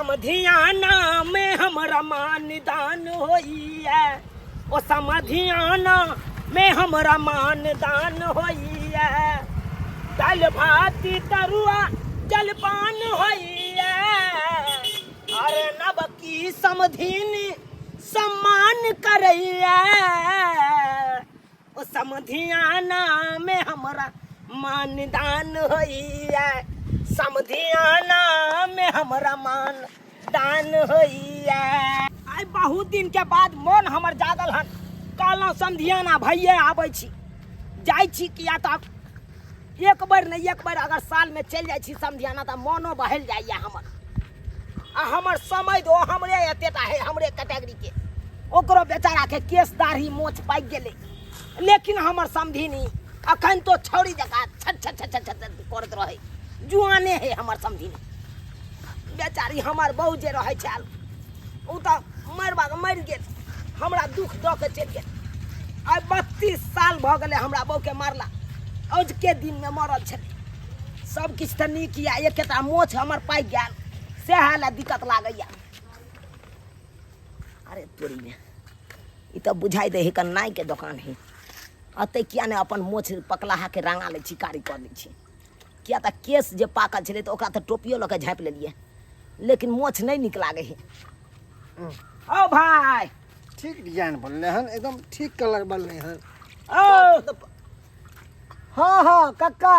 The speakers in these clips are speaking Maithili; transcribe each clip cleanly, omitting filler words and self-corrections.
समधियाना में हमरा मान दान होइए, ओ समधियाना में हमरा मान दान होइए, दालि भात तरुआ जलपान होइए, अरे नवकी समधिन सम्मान करैया, ओ समधियाना में हमरा मानदान होइया, समधियाना में हमरा मान दान होइया। आइ बहुत दिन के बाद मन हमर जागल हन, कहलहुँ समधियाना भैये आबै छी, जाइ छी किया तऽ एक बेर नहि एक बेर अगर सालमे चलि जाइ छी समधियाना तऽ मनो बहल जाइए हमर। आ हमर समय दो हमरे एतेटा है, हमरे कैटेगरी के, ओकरो बेचारा के केस दाढ़ी मोछ पाकि गेलै, लेकिन हमर समधिनी अखन तो छौड़ी जकाँ छट छट छट छट छट करैत रहै, जुआने है हमर समधिनी बेचारी। हमर बहू जे रहै छल ओ तऽ मरबाक मरि गेल, हमरा दुख दऽ के चलि गेल। आइ 32 साल भऽ गेलै हमरा बहूके मरला, अजुके दिनमे मरल छलै। सब किछु तऽ नीक यऽ, एकेटा मोछ हमर पाकि गेल सएह लए दिक्कत लागैया। अरे तोरीमे ई तऽ बुझाइ दै है नाइके दोकान है, अतै किया नहि अपन मोछ पकलाहाके रंगा लै छी, कारी कऽ लै छी, किया तऽ केश जे पाकल छलै तऽ ओकरा तऽ टोपियो लऽ कऽ झाँपि लेलियै, लेकिन मोछ नहि नीक लागै है। ओ भाय ठीक डिजाइन बनलै हन, एकदम ठीक कलर बनलै हन। ओ हाँ हाँ कक्का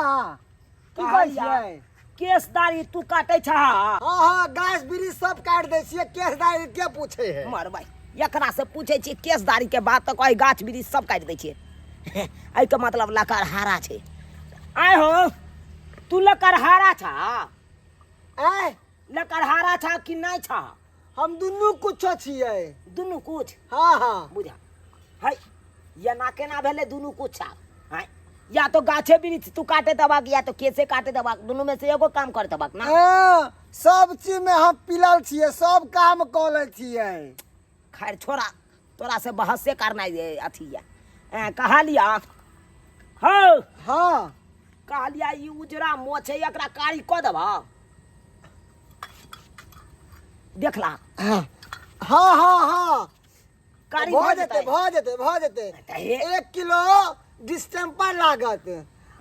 की कहै छियै? केश दाढ़ी तू काटै छह? हाँ हाँ गाछ वृक्ष सब काटि दै छियै, केश दाढ़ी के पूछै है? मरबै एकरा से पूछै छियै केश दाढ़ी के बात तऽ कहै गाछ वृक्ष सब काटि दै छियै, एहिके मतलब लकड़हारा छै। आय हो तू लकड़हारा छह? आय लकड़हारा छह कि नहि छह? हम दुनू कुछो छियै। दुनू कुछ? हाँ हाँ। बुझा है एना केना भेलै दुनू कुछ आब? आँय या तो गाछे वृक्ष तू काटे देबाक या तो केसे काटे देबाक, दुनू में से एगो काम कर देबाक ना। हाँ, सब चीज में हम पिलल छियै, सब काम कऽ लै छियै। खैर छोड़ा, तोरा से बहसे करना ये अथी या। कहलिया हौ। हाँ। कहलिया ई उजरा मोछ है, एकरा कारी कऽ देबा? देखला। हाँ हाँ हाँ हाँ। कारी भऽ जेतै, भऽ जेतै, भऽ जेतै। तऽ हे। 1 किलो डिस्टेम्पर लागत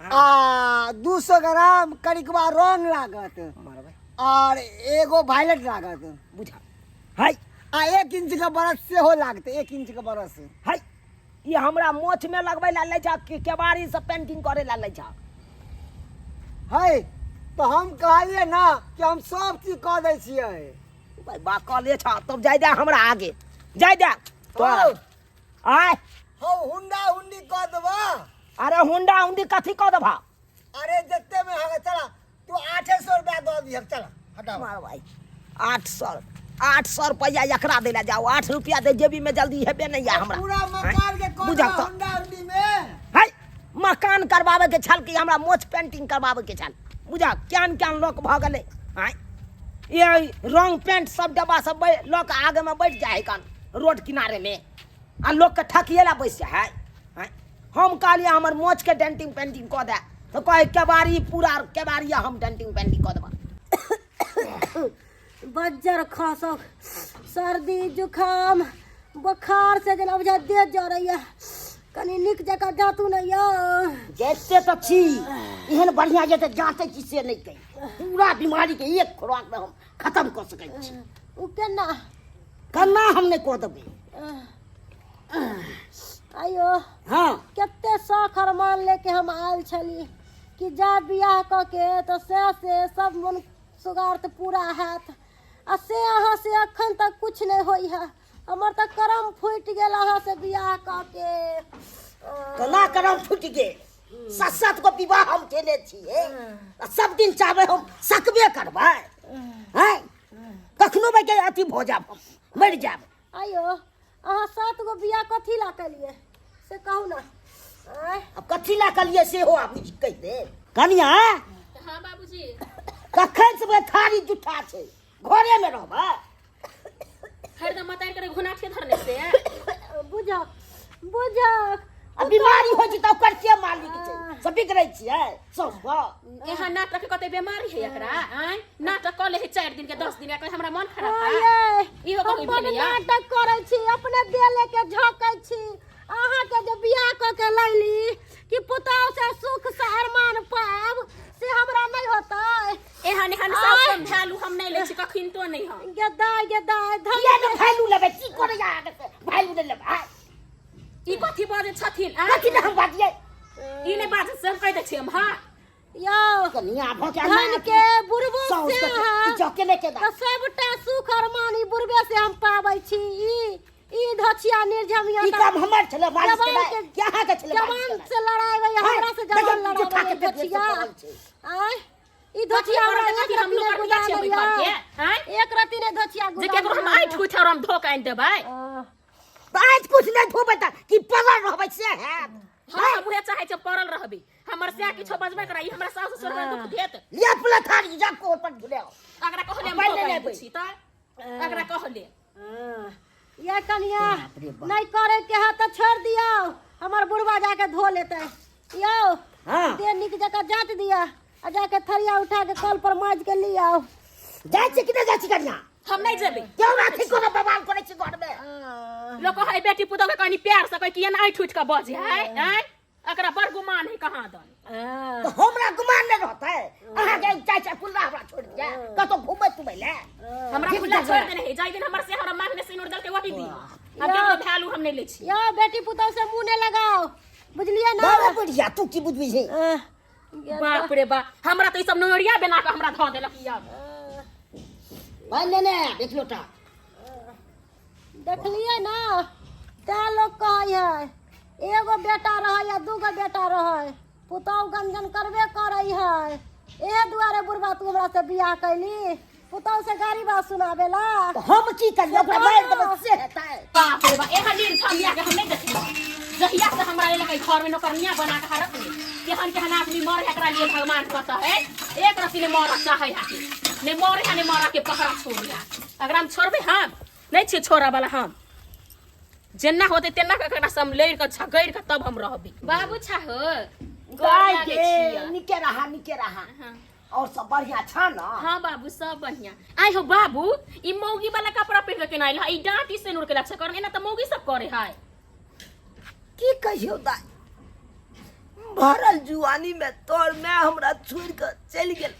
आ 200 ग्राम करिकवा रंग लागत मरबै। और एगो वायलेट लागत। बुझा है। आ 1 इंच के बरस सेहो लागतै, 1 इंच के बरस। है ई हमरा मोछ में लगबै ला लै छा कि केबाड़ी से पेंटिंग करे ला लै छा? है तो हम कहलिए ना कि हम सब चीज कऽ दै छियै। भाई बा कह ले छा तब जाय दे हमरा आगे जाय दे तो हौ। आय। हौ हुंडा हुंडी कऽ देबा। अरे हुंडा हुंडी कथी कऽ देबा? अरे जते में हवे चला तू 800 रुपया दऽ दिहक, चला हटाओ। मार भाई 800 रुपया एकरा दै ला जाओ, 8 रुपया दे जेबी में जल्दी हेबे नहीं या हमरा। पूरा मकान के कऽ बुझा देबा तो। हुंडा हुंडी में। है मकान करवावे के छल कि हमरा मोछ पेंटिंग करवावे के छल? बुझा क्यान क्यान लोक भऽ गेलै। आँय ये रंग पेंट सब डब्बा सब लऽ के आगे में बैठ जाए है कान रोड किनारे में आ लोक के ठकिए ला बैस जाए है। आँय हम कहलिए हमर मोछ के डेंटिंग पेंटिंग कऽ दे तऽ कहे केबाड़ी पूरा केबाड़ी हम डेंटिंग पेंटिंग कऽ देबा। बज्जर खसक सर्दी जुकाम बोखार से जेना बुझा देह जरैया, कनी नीक जकाँ जाँतू ने यौ। जैते तऽ छी एहन बढ़िया जे तऽ जाँचै छी से नहि कही, पूरा बीमारी के एक खुराक में हम खत्म कऽ सकै छी। ओ केना? केना हम नहि कऽ देबै। आइयो। हाँ। कते शौख अरमान लेके हम आयल छली कि जा बियाह कऽ के तऽ से सब मन सुगार्थ पूरा हैत, आ से अहाँ से अखन तक कुछ नहि होइ है। हमर तऽ करम फूटि गेल अहाँ से बियाह कऽ के। केना करम फूटि गेल? 7-7 गो विवाह हम केने छियै आ सब दिन चाहबै हम सकबे करबै, हैं कखनो भाई के अथी भऽ जायब, हम मरि जायब। आइयो अहाँ 7 गो बियाह कथी ला केलियै से कहू ना। आँय? अब कथी ला केलियै सेहो आब कहि दे कनिया। हाँ बाबूजी। कखन से थारी जुठा छै, घरे में रहबै? हरदम मतार करे घुना छे धरने से। बुझक बुझक। आ बीमारी होइ छै तऽ ओकर के मालिक छै सब बिगड़ै छियै साउस पर एहन नाटक कते बीमारी है एकरा आँय नाटक कऽ ले है 4 दिन के 10 दिन के कहे हमरा मन खराब हाँ है ये इहो कभी अपन भेलैया? नाटक करै छी अपने देह लेके झोंकै छी अहाँके जे बियाह कऽ के लैली कि पुतहु से सुख से अरमान पाब से हमरा नहि होतै एहन एहन साउस हम वैल्यू हम नहि लै छी कखन तो नहि हम गे दाय गे दाय धन किया ने वैल्यू लेबै की करै अहाँके से वैल्यू नहि लेबै आँय? ई कथी बाजै छथिन आँय? कथी ने हम बाजियै ई नहि बाजै से हम कहि दै छी हम हाँ यौ कनिया भऽ के धन के बुढ़बो साउस से के अहाँ जके ने के तऽ सबटा सुख अरमान ई बुढ़बे से हम पाबै छी ई ई धछिया निर्झमिया ई काम हमर छलै मालिश जवान केनाइ के- कि अहाँके छलै मालिश जवान केनाइ? से लड़ाई हाय, हमरा से जवान देखियौ, जूठा लड़ाई के पेट धछिया से पड़ल छै। आय ई धछिया कथी हमरा करबै, एक कथी हम रत्ती नहि नौकरनिया गुदानै छियै ओहि घरके, आँय? एक रत्ती नहि धछिया जे केकरो हम गुदानै ऐठ उठ और हम धोक आनि देबै तऽ आज कुछ नहि धोबै तऽ कि पड़ल रहबै से हैत हम उहे चाहै छै पड़ल रहबै हमर सएह किछो बजबै करा ई हमरा सासु ससुर के दुख देत लिअ पुलथारी जा कोर पर झुलाउ अगरा कहले हम पानि धोक नहि आनि लेबै। दै छी तऽ अगरा कहले ये कनिया नहीं करे के है तो छोड़ दियो हमर बुढ़वा जाके धो लेते यो हाँ। देह निक जगह जात दिया आ जाके थरिया उठा के कल पर माज के ले आओ जाइ छी कि नहि जाइ छी कनिया हम नहीं जेबै क्यों राखी कोनो बवाल करै छी घर में लोग कहै बेटी पुतोह के कनी प्यार से कहै कि एना ऐठ उठ के बजे है आँय एकरा बड़ गुमान है कहाँ दन तऽ हमरा गुमान नहि रहतै अहाँके चाचा कुल्ला हमरा छोड़ि दिया कतौ घुमै तुमै लए हमरा ठीक खुला छै। छोड़ देने है जाहि दिन हमर से हमरा मांगने सिनुर देलकै वही दिन हम केकरो वैल्यू हम नहीं लै छी यो बेटी पुतोह से मुंह नहीं लगाओ बुझलिए ना बाबा बुढ़िया तू की बुझबी छै बाप रे बाप हमरा तऽ ई सब नोरिया बना के हमरा धऽ देलक ई आब भाइ लेने आयब एक लोटा देखलिए ना तैं लोग कहै है एगो बेटा रहै या दूगो बेटा रहै पुतहु गंजन करबे करै है एहे दुआरे बुढ़बा तू हमरा से बियाह कैली पुतहु से गाड़ी बात सुनाबेला तऽ हम की करियै ओकरा मारि देबै से हेतै बाप रे बाप एहन दिन हम के हम नहीं देखलियै जहिया से हमरा लेलकै घर में नौकरनिया बना के रखले केहन केहन आदमी मरे एकरा लिए भगवान कहता है एक रत्ती ने मरऽ चाहै है ने मरे है ने मरऽ के पकड़ा छोड़ दिया अगर हम छोड़बै हम नहीं छियै छोड़ऽ वाला हम जेना होतै तेना के एकरा से हम लड़ि कऽ झगड़ि कऽ तब हम रहबै बाबू छा हो गाय के निके रहा निके रहा और सब बढ़िया छा ना हाँ बाबू सब बढ़िया आइ हो बाबू ई मौगी वाला कपड़ा पहिर के केना आइल है ई डांटी से नूर के लक्षा करन एना त मौगी सब करे है की कहियो दाई भरल जुआनी में तोर मैं हमरा छोड़ के चलि गेल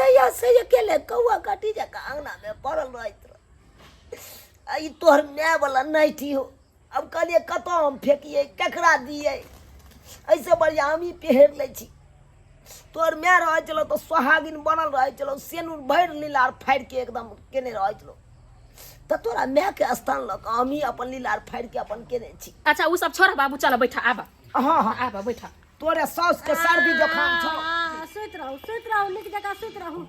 तहिया से अकेले कौआ काटी जकाँ अंगना में पड़ल रहैत रह आ ई तोहर माय वाला नाइटी हो अब कहलियै कतऽ हम फेकियै केकरा दियै एहिसँ बढ़िआँ हमही पहिर लै छी तोहर माय रहै छलौ तऽ सोहागिन बनल रहै छलौ सेनुर भरि लीलार फाड़िके एकदम केने रहै छलौ तऽ तोरा मायके स्थान लऽ कऽ हमही अपन लीलार फाड़िके अपन केने छी अच्छा उ सब छोड़ बाबू चल बैठा आबा हँ हँ आबा बैठा तोरे साउसके सर्दी जोखाम छौ सुति रहू सुति रहू नीक जकाँ सुति रहू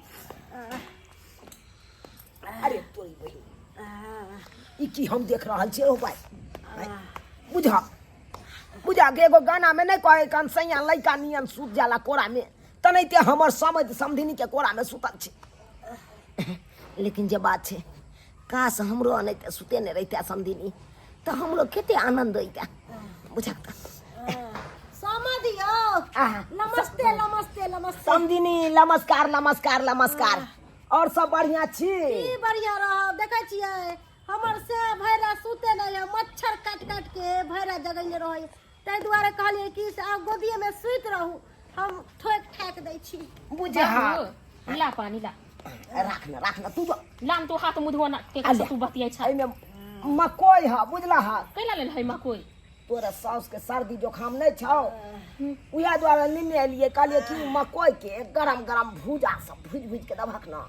अरे तोरी बहिन ई की हम देख रहल छियै हो भाई बुझा बुझा के एगो गाना में नहीं कहे कन सैया लइका नियन सुत जाला कोरा में तनैते हमर समझ समधिनी के कोरा में सुतल छै लेकिन जे बात छै काश हमरो अनैते सुते नहि रहिते समधिनी तऽ हमरो कते आनंद अइते बुझक तऽ समधियो आहा। नमस्ते नमस्ते नमस्ते समधिनी नमस्कार नमस्कार नमस्कार और सब बढ़िया छी की बढ़िया रहब देखै छियै हमर से भैरा सुते नहि है मच्छर काटि काटि के भैरा जगैने रहै ताहि दुआरे कहलियै कि से आब गोदिएमे सुति रहू हम ठोकि ठाकि दै छी बुझा बाबू, ला पानी ला राख न राख न तू तो ला न तू हाथ मुँह धो ना के आले। तू बतियाइ छ एहिमे मकई है बुझला है कैला लेल है मकई तोरा साउस के सर्दी जोखाम नहीं छौ उएह दुआरे लेने एलियै कहलियै कि मकई के गरम गरम भूजा सब भूजि भूजि के दबहक न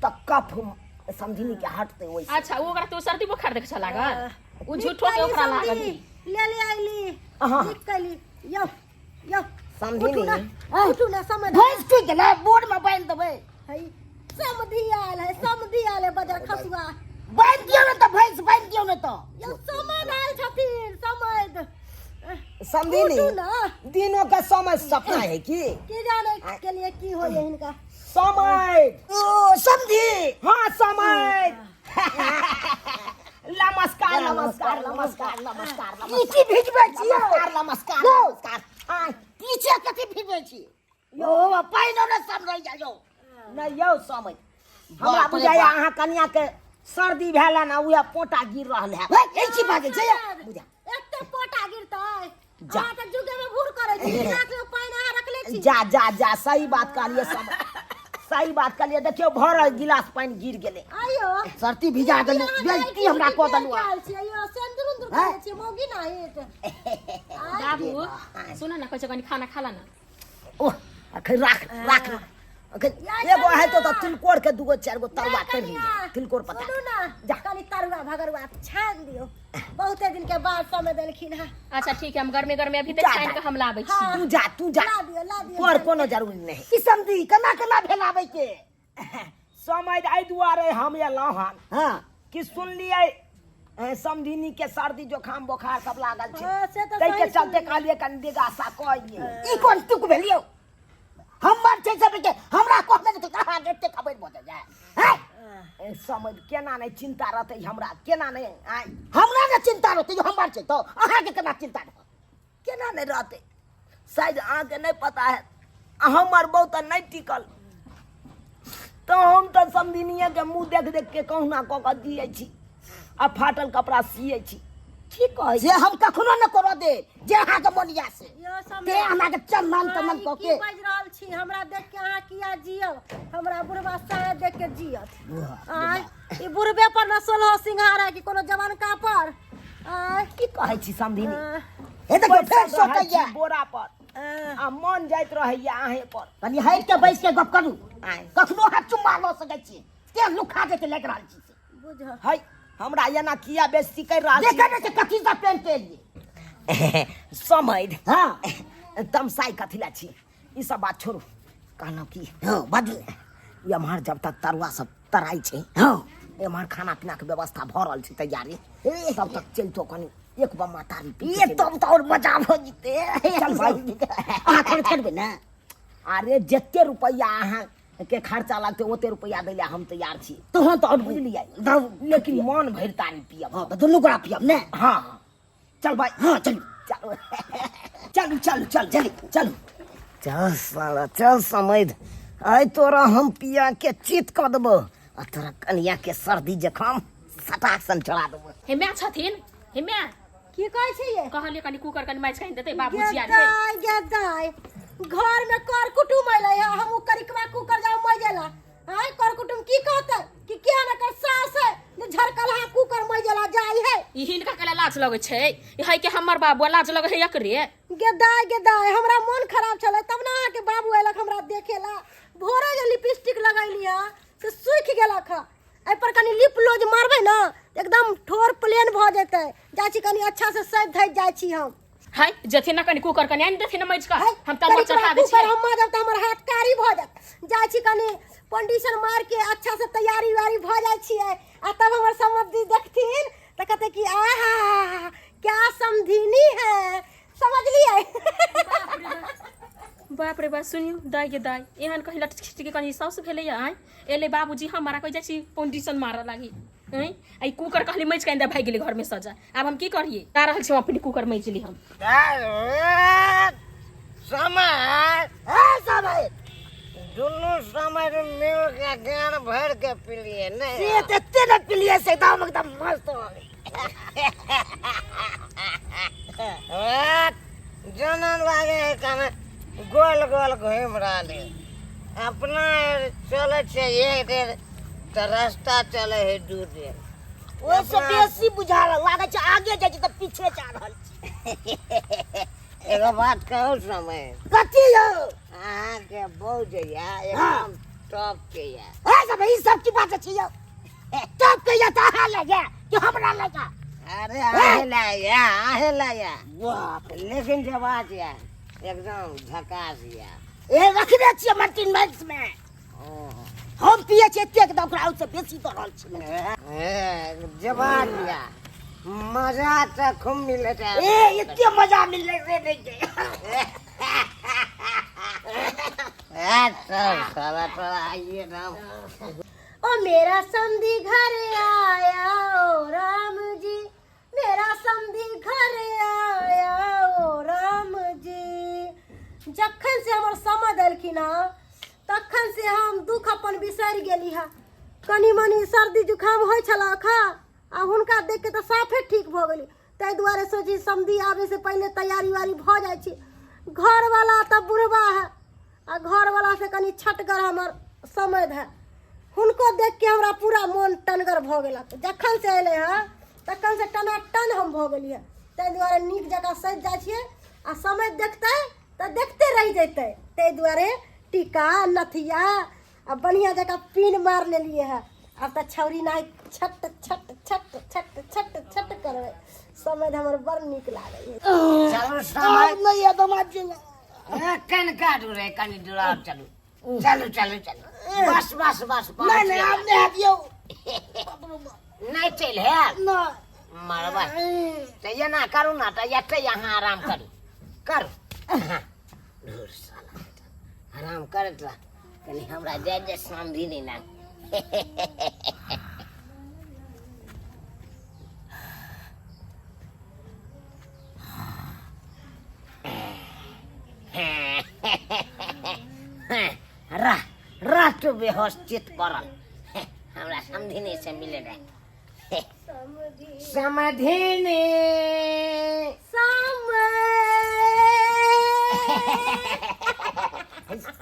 तऽ कफ समधिनी के हटतै ओहिसँ अच्छा ओ ओकरा तू सर्दी बुखार देख छ लागल ओ झूठो के ओकरा लागल ले ले आइली अहाँ। नीक कैली यौ यौ समधिनी। उठू ना उठू ना समझ भैंस टूटि गेलै बोर्ड में बान्हि देबै है समधि आयल है समधि आयल है बजर खसुआ बान्हि दियौ ने तऽ भैंस बान्हि दियौ ने तऽ यौ समध आयल छथिन समध समधिनी उठू ना दिनों के समय सपना है की की जाने के लिए की होय हिनका समय ओ समझी हाँ समय नमस्कार नमस्कार नमस्कार नमस्कार नमस्कार की की भिजबै छी यौ? नमस्कार नमस्कार यौ। नमस्कार आय पीछे कथी भिजबै छी यौ पानि ने सब रहि जाइ यौ नहि यौ समय हमरा बाप रे बुझाइया बाप। अहाँ कनिया के सर्दी भेला ना उहे पोटा गिर रहल है हे, ई की बाजै छै यौ? बुझा एते पोटा गिरतै जा। अहाँ तऽ जुगे में भूर करै छी गिलास में पानि अहाँ रखले छी जा जा जा सही बात कहलिए समय सही बात कहलिए देखियौ भरल गिलास पानि गिर गेलै आइयो सर्दी भिजा देलहुँ बेइज्जती हमरा कऽ देलहुँ अहाँ। छियै सिन्दूर उन्दूर हैं? करै छियै मौगी नाहित बाबू सुन न कहै छै कनि खाना खा ला न ओह अखन राख राख अखन एगो हेतौ तऽ तिलकोर के दूगो चारि गो तरुआ तरि तिलकोर पत्ता सुनू ना जा। कनि तरुआ भगरुआ छानि दियौ बहुते दिन के बाद समय देलखिन हँ अच्छा ठीक है हम गर्मे गर्मे अभी तक जा, छानि जा। के हम लाबै छी तू जा तू जा ला दियौ ला दियौ तोर कोनो जरूरी नहीं ई समझी केना केना भेल आबै के समय एहि दुआरे हम एलहुँ हन हाँ कि सुनलियै समधिनी के सर्दी जोखाम बोखार सब लागल छै हाँ, से तऽ ताहिके सही चलते सुनलियै। कहलियै कनि दिगासा कहियै ई कोन तुक भेल यौ हमर छै सब के हमरा कहने के कहाँ एते खबर भऽ जाय हैं समझ केना नहि चिंता रहतै हमरा केना नहि आय हमरा ने चिंता रहतै यौ हमर छै तऽ अहाँके केना चिंता रहत केना नहि रहतै शायद अहाँके नहि पता है हमर बहु तऽ नहि टिकल तऽ हम तऽ समधिनिएके मुँह देख देख के कहुना कऽ कऽ जियै छी आ फाटल कपड़ा सियै छी की कहै से हम कखनो ने करऽ दे जे अहाँके मन या से यौ समय ते अहाँके चंदन तंदन अहाँ ई कऽ की के बाजि रहल छी हमरा देख के अहाँ किया जियब हमरा बुढ़बा साया देख के जियत आँय ई बुढ़बे पर न सोलह सिंघार है कि कोनो जवानका पर आँय की कहै छी समधिनी आँय, हे देखियौ फेर बैसल रहै सोचैया छी बोरा पर आँय। आ मन जाइत रहैया अहें पर कनि हटि के बैस के गप करू आँय कखनो अहाँ चुम्मा लऽ सकै छी ते लुखा जेते लागि रहल छी से बुझ है हमरा एना किया बेइज्जती कर रहल छी देखे ने कथी से पेन के लिए समैध हाँ तमसाइ कथी ला छी ई सब बात छोड़ू कहलहुँ की हाँ बाजू एम्हर जब तक तरुआ सब तराइ छै हाँ एम्हर खाना पीना के व्यवस्था भऽ रहल छै तैयारी तब तक चलितो कनि एक बम्मा तारी पी के ये चलि तब तऽ और मजा भऽ जेतै चल भाई। अहाँ खर्च करबै ने अरे जते रुपैआ अहाँ के खर्चा लगतै ओते रुपैआ दै लए हम तैयार छी तहन तऽ और बुझलियै लेकिन मन भरि तारी पियब हाँ तऽ दुनू गोरा पियब ने हाँ हाँ चल भाई हाँ चलू चलो चलू चलू चल चलू चलू चल साला चल समैध आइ तोरा हम पिया के चित कऽ देबो आ तोरा कनिया के सर्दी जखम सटाक सन चढ़ा देबो हे माय छथिन हे माय की कहै छियै कहलियै कनि कुकर कनि माइच कनि देतै बाबूजी आर है गेदाय गेदाय घर में कर कुटुम अइलै है हम उ करिकवा कुकर जाउ मजेला आय कर कुटुम की कहतै कि के न कर सास है जे झरकलहा कुकर मजेला जाय है ई हिनका केला लाज लगै छै ई है के हमर बाबू लाज लगै है एकरे गेदाय गेदाय हमरा मन खराब छलै तब ने अहाँके बाबू अयलक हमरा देखेला भोरे जे लिपस्टिक लगैली है से सूखि गेलक है एहिपर कनि लिप लोज मारबै ने एकदम ठोर प्लेन भऽ जेतै जाइ छी कनि अच्छा से सजि धजि जाइ छी हम है जथिन ना कनि कुकर कनि आनि देथिन माइच का है, हम तरुआ कनि चढ़ा दै कुकर छियै हम माजब तऽ हमर हाथ कारी भऽ जायत जाइ छी कनि कंडीशन मार के अच्छा से तैयारी उयारी भऽ जाइ छियै आ तब हमर समधि देखथिन तऽ कहतै कि आहा क्या समधिनी है समझलियै बाप रे बाप सुनियो दाइ गे दाइ एहन कहीं लट खिच के कनि साउस भेलैया आँय एलै बाबूजी हमारा कहि जाइ छी फाउंडेशन मारऽ लागी आँय आ ई कुकर कहली मचि के आनि भागि गेलै घरमे सजा आब हम की करियै जा रहल छी हम अपने कुकर मचि ली हम समय ए समय दुनू समय मिल के ज्ञान भर के पिलिए नहीं से तऽ एते ने पिलियै से एकदम एकदम मस्त हो गेलै। जनन लागे है कने गोल गोल घूम रहल है अपना चलै छै एक डेढ़ तऽ रास्ता चलै है दू डेढ़ ओहिसँ बेसी बुझा रहल लागै छै आगे जाइ छै तऽ पीछे जा रहल छै एगो बात कहू समय कथी यौ अहाँके बहू जे यऽ एकदम टॉप के यऽ ए सब ई सब की बात छै यौ टॉप के यऽ तऽ अहाँ लए जा कि हमरा लए जा अरे आहे ला या आहे ला या बाप लेकिन जवाब या एकदम झकास या ए रखने छियै मर्टिन मैक्स में हम पिए छियै एतेक तऽ ओकरा ओहिसँ बेसी दऽ रहल छी ए, जवाब या मजा तऽ खूब मिलत है ए एते मजा मिललै से नहि छै ए, चल साला तोरा आइए राम ओ मेरा समधी घर आया ओ राम जी समधी घर आया ओ राम जी। जखन से हमर समझ एलखिन हँ तखन से हम दुख अपन बिसरि गेली हँ। कनि मनि सर्दी जुकाम होइ छल खा आ हुनका देख के तऽ साफे ठीक भऽ गेली। ताहि दुआरे सोची समधी आबै से पहिले तैयारी उयारी भऽ जाइ छी। घरवाला तऽ बुढ़बा है आ घरवाला से कनि छटगर हमर समधि है, हुनको देख के हमरा पूरा मोन टनगर भऽ गेलक। जखन से अयलै हँ तखन से टनाटन हम भऽ गेलियै। ताहि दुआरे नीक जकाँ सजि जाइ छियै आ समय देखतै तऽ देखते रहि जेतै। ताहि दुआरे टीका नथिया आ बढ़िआँ जकाँ पिन मारि लेलियै हँ। आब तऽ छौरी नाइ छट छट छट छट छट छट करबै। समय हमर बड़ नीक लागैए। चलू समय आब नहि यऽ दमाद जी। कनिका दूर है, कनि दूर आब चलू चलू चलू चलू, बस बस बस। नहि नहि, आब नहि हैत यौ। नहि चलि हैत? नहि। मरबै तऽ एना करू ने, तऽ एतै अहाँ आराम करू करू। हाँ, धुर साला, आराम करैत रह कनि, हमरा जाय जे समझी नहि ना। रह रह तू बेहोश चित पड़ल, हमरा समधिनी से मिले रहे। समधिनी समधिनी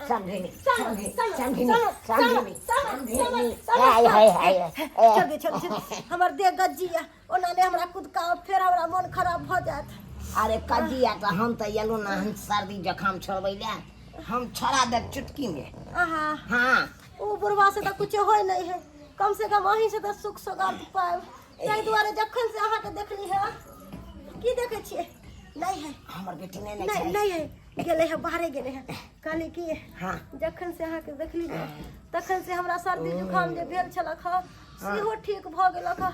समधिनी समधिनी समधिनी समधिनी, हाय हाय हाय। चल चल चल, हमर देह गज्जी यऽ, ओना नहि हमरा कुदका फेर हमरा मोन खराब भऽ जायत। अरे कजिया तऽ हम तऽ एलहुँ ना हम सर्दी जखाम छोड़बै लए, हम छोड़ा देब चुटकी में। आहा। हाँ। ओ बुढ़वा से तऽ कुछो होइ नहि है, कम से कम अहीं से तऽ सुख सोगात पायब। ताहि दुआरे जखन से अहाँके देखली है। की देखै छियै? नहि है हमर बेटी? नहि नहि नहि नहि है, गेलै है बाहरे गेलै है। कहली कि हाँ, जखन से अहाँके देखली ने तखन से हमरा सर्दी जुकाम जे भेल छलक हँ सेहो ठीक भऽ गेलक हँ।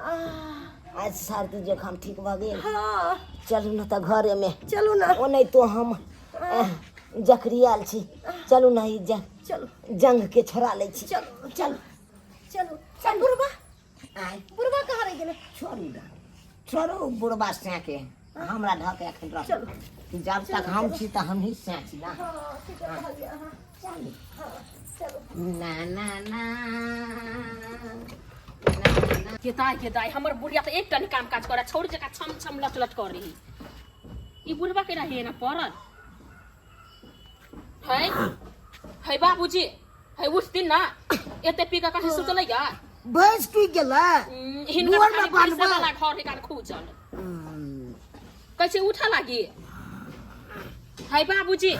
आह, आज सर्दी जुकाम ठीक भऽ गेल? हाँ। चलू ने तऽ घरे में चलू ने। ओ नहि तो हम जकरियाल छी, चलू ने ई चलू जंग के छोड़ा लै छी। चलू। चलू चलू चलू। बुढ़बा आय बुढ़बा कहाँ रहि गेलै? छोड़ू ने, छोड़ू बुढ़बा सैके, हमरा ढके एखन रह। चलू। जब तक हम छी तऽ हमही सै छी ना। हाँ, ठीके कहलियै अहाँ। चलू। हाँ, चलू। ना ना ना। के दाय के दाय, हमर बुढ़िया तऽ एकटा नहि काम काज करे, छौड़ी जकाँ छम छम लच लच कर रही। ई बुढ़बा के रही ना पड़ल है। है बाबूजी, है उठथिन ना, एते पी के कहीं सुतलै या? भैंस टूटि गेलै। हिनकर दुआरमे खाली बान्हबै। पैसा वाला घर है, खूजल कैसे उठा लागी है बाबूजी?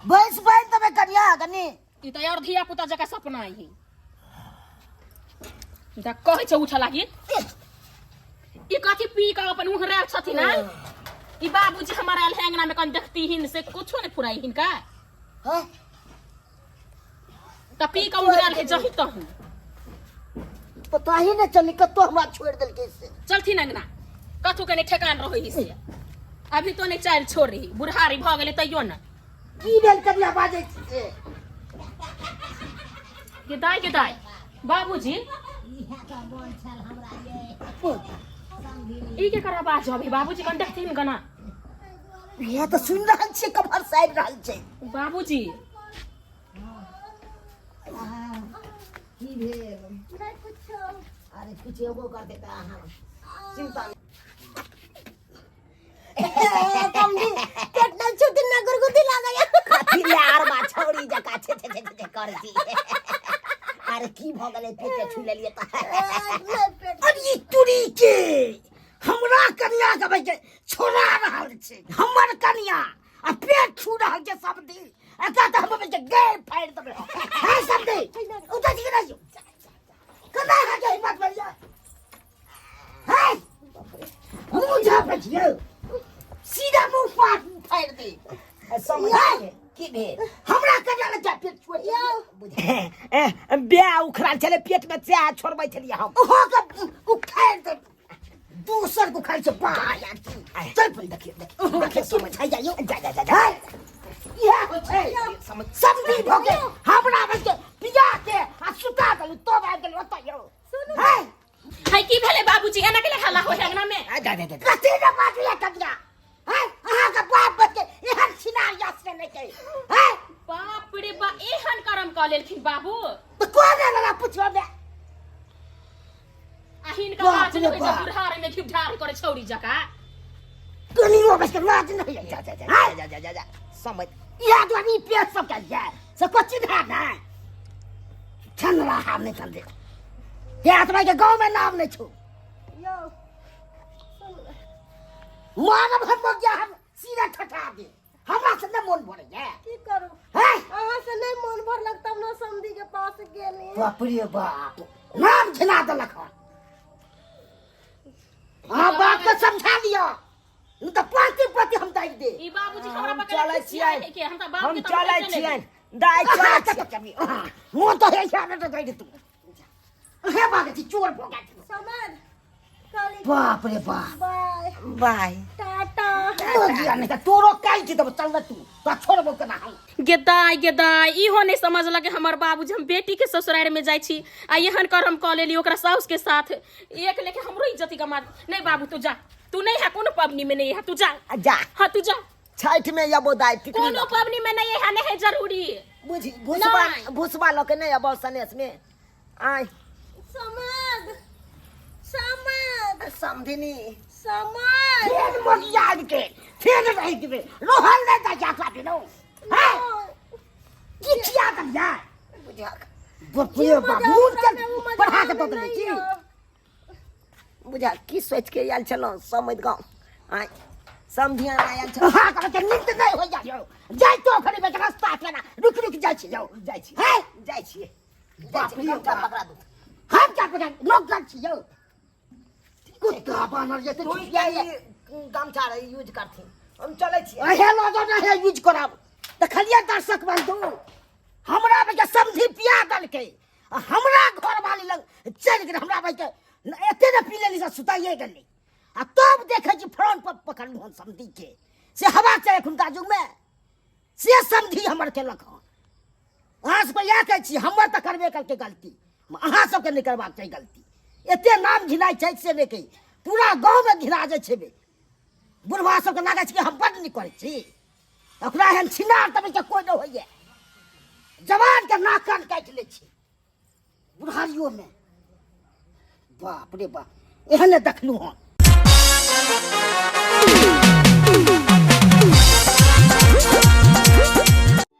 भैंस बान्हि देबै कनिया कनि। ई तऽ और धिया पुता जकाँ सपना है। तऽ कहै छै उठऽ लागी। ई कथी पी कऽ अपन उहरायल छथिन? आँय ई बाबूजी हमर आयल है अंगना में, कन देखती हिन से कुछो नहीं फुराई हिनका। हाँ? तऽ पी कऽ उहरायल है जही तही। पता ही नहि चली कतौ हमरा छोड़ि देलकै से। चलथिन अंगना, कथू के नहीं ठेकान रहै से। अभी तो नहीं चाल छोड़ रही, बुढ़ारी भऽ गेलै तैयो न। की भेल कनिया बाजै छी से? के दाय के दाय बाबूजी, ई के कर आवाज अभी बाबूजी? कन देखथिन गना। इएह तऽ सुनि रहल छियै, कमहर से आबि रहल छै। बाबूजी। की भेल? नहि कुछो। अरे कुछ एगो कर देता अहाँ चिंता नहि। समझी पेट नहि छुती ना गुरगुती लागैया। कथी ले आर बा छौड़ी जकाँ छे छे छे छे करै छी? अरे की भऽ गेलै? पेट के छू लेलियै तऽ? नहि पेट। अरे ई तुरी के हमरा कनिया के भाई छोड़ा रहल छै, हमर कनिया आ पेट छू रहल छै सब दिन। एतऽ तऽ हम के गैर फाड़ि देबै। है सब दिन उठै छी कि नहि? कना अहाँके हिम्मत भेल यऽ? है मुँह झापै छियै, सीधा मुँह फाड़ फाड़ि दे। समझ की भेल? हमरा कनिया लग जा पेट छुए बियाह उखड़ाल छलै पेट में, चाह छोड़बै छलियै हम। ओहो के उखाड़ि दे, दोसर के उखाड़ि छै बा। चल पहिले देखिए देखिए देखिए, समझ आ जाइयो। जा जा जा जा। इएह होइ छै सब दिन भऽ गेल हमरा बस के पिया के आ सुता देलु तब आबि गेल ओतऽ यौ। है है की भेलै बाबूजी? बाबूजी एना के हल्ला हो है अंगना में आ, जा जा जा जा। कथी ने बाजू कनिया हैं अहाँ के बाप बच्चे एहन छिनार यास ने के हैं बाप रे बा एहन करम कऽ लेलखिन बाबू तो कोन लगा पुछो बे आ हिनका बाप लाज रे नहि होइ छै बाप। बुढ़ार में घिबढार करे छौरी जकाँ कनियो बस के लाज नहीं है जा जा जा जा जा जा जा जा समझ इहा दुआरे ई पेट सब के जाय से को चिन्हा नहीं छन रहा हम नहीं समझे हे आत्मा के गांव में नाम नहीं छू यौ मानव हम गया हम सीधा ठठा दे हमरा से न मोन भरे जाय की करू हैं अहाँ से नहीं मन भरलक तब ने समधी के पास गेली बाप रे बाप नाम घिना देलक हन अहाँ बात के समझा लिअ नहीं तऽ पाँचे पाँचे हम दाबि दे ई बाबूजी हमरा हम पकड़ चलै छियै के हम तऽ बाप हम के तऽ चलै पकड़ते नहि। छियनि दाइ चलै छियै मोन तऽ हे छै तऽ गई तू हे बागे छी चोर भऽ गेल समझ कहली बाप रे बाप बाय बाय टाटा तो गिया नहीं तऽ तोरो काटि देबो चल तू तो छोड़बो केना हम गेदाय गेदाय इहो नहीं समझलक हमर बाबूजी हम बेटी के ससुरार में जाइ छी आ एहन करम कऽ लेली ओकरा साउस के साथ एक लेके हमरो इज्जत गमा नहीं बाबू तू जा तू नहीं है कोनो पबनी में नहीं है तू जा आ जा हाँ तू जा छठि में अबो दाइ टिकली कोनो पबनी में नहीं है नहीं है जरूरी बुझी भुसबा नहीं। भुसबा लऽ के नहि अबो सनेस में आय समझ समझ समधिनी समझ फेर मोगिया आबि के फेर रहि देबै रोहल नहि दै जा बिनो हैं की खिया दलिया बुझा बाप रे बाप मुँह के पढ़ा के दऽ देलै की बुझा की सोच के आयल छलहुँ समझ गाँव आय समधियाना आयल छलहुँ अहाँ के नींद नहि होइया यौ जाइ तो खड़ी में रास्ता केना रुक रुक जाइ छी यौ जाइ छी हैं जाइ छियै बाप रे गमछा बाप। पकड़ा दू हम क्या पकड़ लोग जाइ छी यौ कुत्ता बानर जेते तू छिया ई गमछा यूज करथिन हम चलै छियै अहे लऽ जाउ ने यूज करब देखलियै दर्शक बंधु हमरा बेटा समझी पिया देलकै आ हमरा घरवाली लग चलि गेल हमरा भाइके एते ने पी लेली से सुताइए गेली आ तब देखै छी फ्रंट पर पकड़लहुँ हन समधीके से हवा चाही एखुनका युगमे से समझी हमर केलक हन अहाँ सबके इएह कहै छी हमर तऽ करबे करके गलती अहाँ सबके नहि करबाक चाही गलती एते नाम घिनाइ छै से नहि कही पूरा गाँवमे घिना जाइ छै बे बुढ़वा सबके लागै छै कि हम बड्ड नीक करै छी ओकरा एहन छिनार तब कोइ नहि होइए जवानके नाक कान काटि लै छै बुढ़ारियोमे बाप रे बाप एहने देखलहुँ हन।